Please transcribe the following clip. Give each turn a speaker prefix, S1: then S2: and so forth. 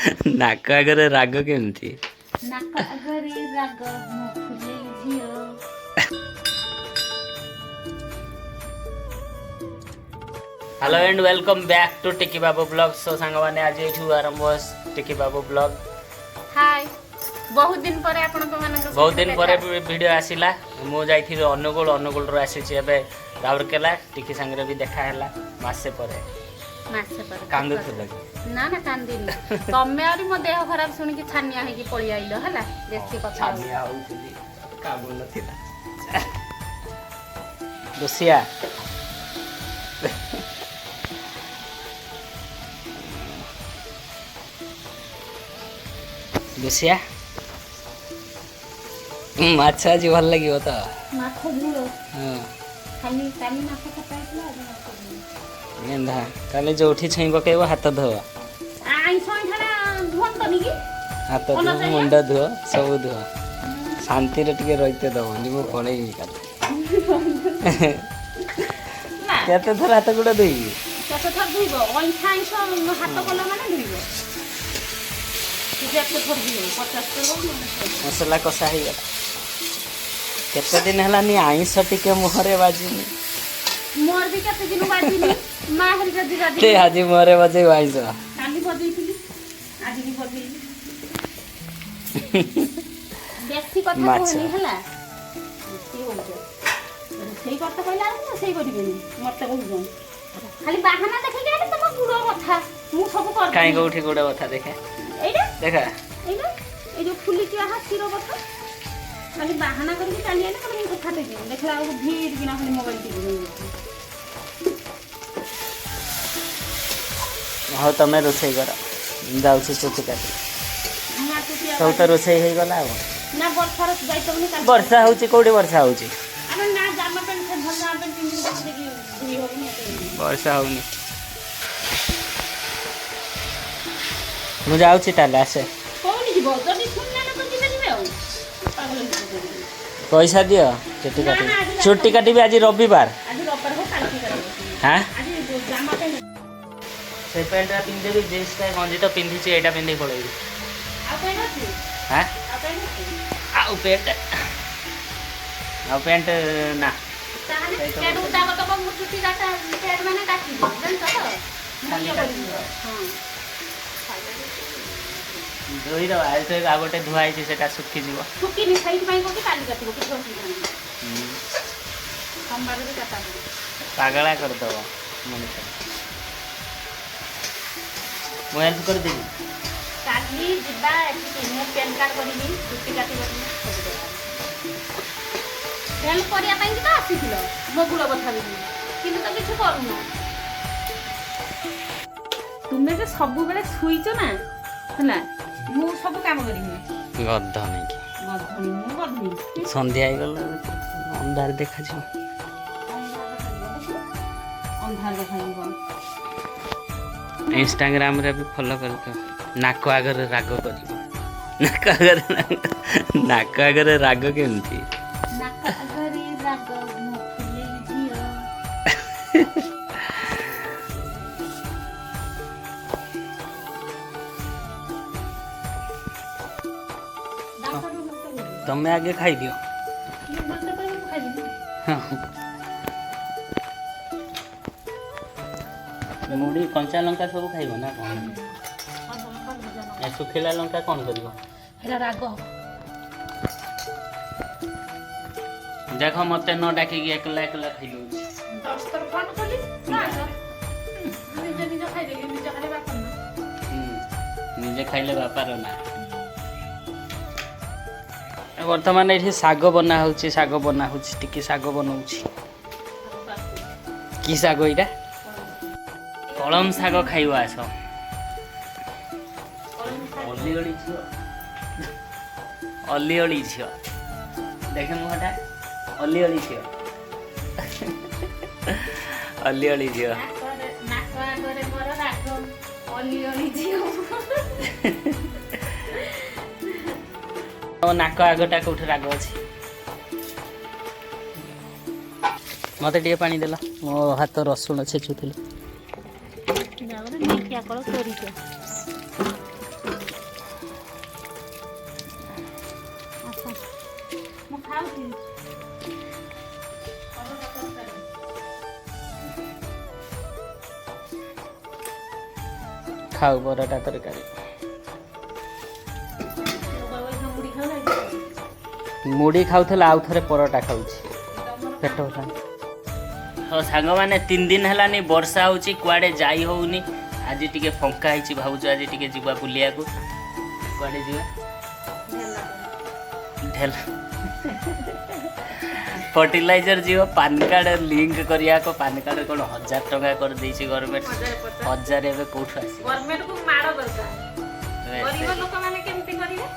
S1: ନାକ ଆଗରେ ରାଗ କେମିତି?
S2: ନାକ ଆଗରେ ରାଗ, ମୁଁ ଫୁଲେଇ ଝିଅ।
S1: Hello and welcome back to Tiki Babu vlog. So ସାଙ୍ଗମାନେ, ଆଜି ଏଇଠୁ ଆରମ୍ଭ ଟିକି ବାବୁ ବ୍ଲଗ।
S2: ହାଇ, ବହୁତ ଦିନ ପରେ ଆପଣଙ୍କ ମାନଙ୍କ ସହିତ
S1: ବହୁତ ଦିନ ପରେ
S2: ଦେଖା।
S1: ଭିଡ଼ିଓ ଆସିଲା। ମୁଁ ଯାଇଥିଲି ଅନୁଗୁଳ, ଅନୁଗୁଳରୁ ଆସିଛି ଏବେ ରାଉରକେଲା। ଟିକି ସାଙ୍ଗରେ ବି ଦେଖା ହେଲା ମାସେ ପରେ।
S2: ମାସେ ପରେ।
S1: କାନ୍ଦୁଥିଲ କି?
S2: ନା ନା, କାନ୍ଦିନି। ତମେ ଆହୁରି ମୋ ଦେହ ଖରାପ ଶୁଣିକି ଛାନିଆ ହେଇକି ପଳେଇ ଆଇଲ। ହେଲା, ବେଶୀ କଥା ହଉନି।
S1: ଛାନିଆ ହଉଥିଲି, କାମ ନଥିଲା। ଦୋଷିଆ। ଦୋଷିଆ ମାଛ ଆଜି ଭଲ ଲାଗିବ ତ?
S2: ମାଛ ଝୋଳ।
S1: ହଁ।
S2: କାଲି କାଲି ମାଛ କଟା ହେଇଥିଲା, ଆଜି ମାଛ ଝୋଳ।
S1: ଗେନ୍ଧା, କାଲି ଯୋଉଠି ଛୁଇଁ ପକେଇବ ହାତ ଧୋ।
S2: ଆଇଁଷ ଆଇଁଷଟା ଧୁଅନ୍ତନି କି?
S1: ହାତ ଧୁଅ, ମୁଣ୍ଡ ଧୁଅ, ସବୁ ଧୁଅ। ଶାନ୍ତିରେ ଟିକେ ରହିତେ ଦବନି? ମୁଁ ପଳେଇବି କାଲି।
S2: ନା।
S1: କେତେ ଥର ହାତ ଗୋଡ଼ ଧୋଇବି?
S2: କେତେ ଥର ଧୋଇବ? ଅଇଁଠା ଆଇଁଷ ହାତ କଲା ମାନେ ଧୋଇବ। ଯେତେ ଥର ଧୋଇବ, 50 ଥର ହଉ ନହେଲେ 100 ଥର।
S1: ମସଲା କଷା ହେଇଗଲା। କେତେ ଦିନ ହେଲାନି ଆଇଁଷ ଟିକେ ମୁହଁରେ ବାଜିନି।
S2: ମୋର ବି କେତେ ଦିନ ବାଜିନି। ମା ହେରିକା ଯିବା।
S1: ତେ ଆଜି ମୁହଁରେ ବଜେଇବ ଆଇଁଷ।
S2: କାଲି ବଜେଇଥିଲି, ଆଜି ବି ବଜେଇଲି। ବେଶୀ କଥା
S1: ମାଛ।
S2: କୁହନି ହେଲା, ବେଶୀ ହଉଛ। ରୋଷେଇ କରତେ କହିଲା ବେଳକୁ ରୋଷେଇ କରିବେନି, ମତେ କହୁଛନ୍ତି। ଖାଲି ବାହାନା ଦେଖିକି ଆଇଲେ ତମ ଗୁଡ଼ କଥା ମୁଁ ସବୁ
S1: କାହିଁ?
S2: କରିଦେବି।
S1: କୋଉଠି ଗୋଡ଼ କଥା ଦେଖେ।
S2: ଏଇଟା।
S1: ଦେଖା।
S2: ଏଇଟା, ଏଇ ଯୋଉ ଫୁଲିଛି ଆହା ଶିର କଥା। ଖାଲି ବାହାନା କରିକି ଚାଲି ଆଇଲେ, କହିଲେ ମୁଁ କଥା ଦେବି। ଦେଖିଲା ବେଳକୁ ଭିଡ଼ କିନା ଖାଲି ମୋବାଇଲ ଟିପୁଛନ୍ତି।
S1: ହଉ, ତମେ ରୋଷେଇ କର, ମୁଁ ଯାଉଛି ଚୁଟି କାଟି।
S2: ନା, ଚୁଟି
S1: ସବୁ ତ ରୋଷେଇ ହେଇଗଲା ଆଉ।
S2: ନା, ବର୍ଷାର ଯାଇପାରିବୁନି କାଲି।
S1: ବର୍ଷା ହଉଛି? କୋଉଠି ବର୍ଷା ହଉଛି?
S2: ଆରେ ନା, ଜାମା ପ୍ୟାଣ୍ଟ, ସେ ଭଲ ଜାମା ପ୍ୟାଣ୍ଟ ପିନ୍ଧିକି ଦେଖି ଧୋଇ ହବନି ଏତେ।
S1: ବର୍ଷା ହଉନି। ମୁଁ ଯାଉଛି ତାହେଲେ, ଆସେ।
S2: କୋଉଠି ଯିବ? ଯଦି ଶୁଣିଲେ ତ ଯିବେ ଯିବେ ଆଉ ପାଗଳ ହେଇଯିବ।
S1: ପଇସା ଦିଅ, ଚୁଟି
S2: ନା,
S1: କାଟିବି।
S2: ନା, ଆଜି
S1: ଚୁଟି କାଟିବି, ଆଜି ରବିବାର।
S2: ଆଜି ରବିବାର ହଉ, କାଲି କାଟିବ।
S1: ହାଁ।
S2: ଆଜି ଜାମା ପ୍ୟାଣ୍ଟ।
S1: ସେ ପ୍ୟାଣ୍ଟଟା ପିନ୍ଧିଦେବି, ଜିନ୍ସଟା ଗଞ୍ଜି ତ ପିନ୍ଧିଛି, ଏଇଟା ପିନ୍ଧିକି ପଳେଇବି।
S2: ଆଉ ପ୍ୟାଣ୍ଟ ଅଛି?
S1: ହାଁ?
S2: ଆଉ ପ୍ୟାଣ୍ଟ ଅଛି?
S1: ଆଉ ପ୍ୟାଣ୍ଟ, ଆଉ ପ୍ୟାଣ୍ଟ ନା।
S2: ତାହେଲେ
S1: ସେଇଟା
S2: ପ୍ୟାଣ୍ଟ
S1: ଗୋଟେ।
S2: ଉଦା କରିଦବ। ମୁଁ ଚୁଟି କାଟା ପ୍ୟାଣ୍ଟ ମାନେ କାଟିବି, ଜାଣିଛ ତ? ମୁଁ
S1: କାଲି
S2: ଇଏ
S1: କାଟିବ।
S2: କରିବି। ହଁ।
S1: ଧୋଇଦେବା। ଆଜି ତ ଆଉ ଗୋଟେ ଧୁଆ ହେଇଛି, ସେଟା ଶୁଖିଯିବ।
S2: ଶୁଖିନି, ସେଇଥିପାଇଁ କହୁଛି କାଲି କାଟିବ। କିଛି ଅସୁବିଧା ନାହିଁ, ସୋମବାର ବି କାଟା ହବ।
S1: ପାଗଳା କରିଦେବ ମଣିଷ। ମୁଁ ହେଲ୍ପ କରିଦେବି।
S2: କାଲି ଯିବା ଏଠିକି, ମୁଁ ପ୍ୟାନ୍ କାର୍ଡ଼ କରିବି, ଚୁଟି କାଟିବାକୁ, ସବୁ କରିବି। ହେଲ୍ପ କରିବା ପାଇଁ ତ ଆସିଥିଲ ମୋ ଗୁଡ଼ କଥା ବି, କିନ୍ତୁ ତ କିଛି କରୁନ। ତୁମେ ଯେ ସବୁବେଳେ ଶୋଇଛ ନା, ହେଲା, ମୁଁ ସବୁ କାମ କରିବି।
S1: ଗଧ ନାଇକି?
S2: ଗଧୁଣି, ମୁଁ ଗଧୁଣି।
S1: ସନ୍ଧ୍ୟା ହେଇଗଲା, ଅନ୍ଧାର ଦେଖାଯିବ।
S2: ଅନ୍ଧାର ଦେଖାଯିବ।
S1: ଇନଷ୍ଟାଗ୍ରାମରେ ବି ଫଲୋ କରିଦିଅ। ନାକ ଆଗରେ ରାଗ କରିବ। ନାକ ଆଗରେ, ନାକ ଆଗରେ ରାଗ କେମିତି?
S2: ନାକ ଆଗରେ ରାଗ, ମୁଁ ଫୁଲେଇ ଝିଅ।
S1: ତମେ ଆଗେ ଖାଇଦିଅ।
S2: ମତେ କହିବ, ମୁଁ ଖାଇବିନି।
S1: ମୁଢ଼ି କଞ୍ଚା ଲଙ୍କା ସବୁ ଖାଇବ ନା କ'ଣ? ଏ ଶୁଖିଲା ଲଙ୍କା କ'ଣ କରିବ?
S2: ହେରା ରାଗ ହବ।
S1: ଦେଖ, ମତେ ନ ଡାକିକି ଏକଲା ଏକଲା ଖାଇଦଉଛି।
S2: 10 ଥର ଫୋନ କଲି ନା, ନିଜେ ନିଜ ଖାଇଦେଲି, ନିଜ ଖାଇଲେ ବାପା ନା।
S1: ନିଜେ ଖାଇଲେ ବାପାର ନା। ବର୍ତ୍ତମାନ ଏଠି ଶାଗ ବନା ହଉଛି, ଶାଗ ବନା ହଉଛି। ଟିକେ ଶାଗ ବନଉଛି। କି ଶାଗ ଏଇଟା? କଳମ ଶାଗ। ଖାଇବ ଆସ। ଅଲିଅଳି ଝିଅ, ଅଲିଅଳି ଝିଅ, ଦେଖେ ମୁହଁଟା। ଅଲିଅଳି ଝିଅ, ଅଲିଅଳି ଝିଅ।
S2: ନାକ ଆଗରେ ମୋର ରାଗ, ଅଲି ଅଲି ଝିଅ।
S1: ମୋ ନାକ ଆଗଟା କୋଉଠି ରାଗ ଅଛି? ମତେ ଟିକେ ପାଣି ଦେଲ, ମୋ ହାତ ରସୁଣ ଛେଚୁଥିଲି।
S2: ଢିଙ୍କିଆ କଳ ସୋରିଷ।
S1: ଖାଉ ପରଟା ତରକାରୀ।
S2: ମୁଢି ଖାଉନା?
S1: ମୁଢ଼ି ଖାଉଥିଲା, ଆଉ ଥରେ ପରଟା ଖାଉଛି। ପେଟ ହେଲାଣି। ହଉ ସାଙ୍ଗମାନେ, 3 ଦିନ ହେଲାନି ବର୍ଷା ହେଉଛି, କୁଆଡ଼େ ଯାଇ ହେଉନି। ଆଜି ଟିକେ ଫାଙ୍କା ହେଇଛି, ଭାବୁଛୁ ଆଜି ଟିକେ ଯିବା ବୁଲିବାକୁ। କୁଆଡ଼େ ଯିବା? ଢେଲ ଫର୍ଟିଲାଇଜର ଯିବ, ପାନ୍ କାର୍ଡ଼ ଲିଙ୍କ କରିବାକୁ। ପାନ୍ କାର୍ଡ଼ କ'ଣ 1000 ଟଙ୍କା କରିଦେଇଛି ଗଭର୍ଣ୍ଣମେଣ୍ଟ।
S2: 1050।
S1: 1000 ଏବେ କେଉଁଠୁ ଆସିବ?
S2: ଗଭର୍ଣ୍ଣମେଣ୍ଟକୁ ମାଡ଼ ଦରକାର। ଗରିବ ଲୋକମାନେ କେମିତି କରିବେ?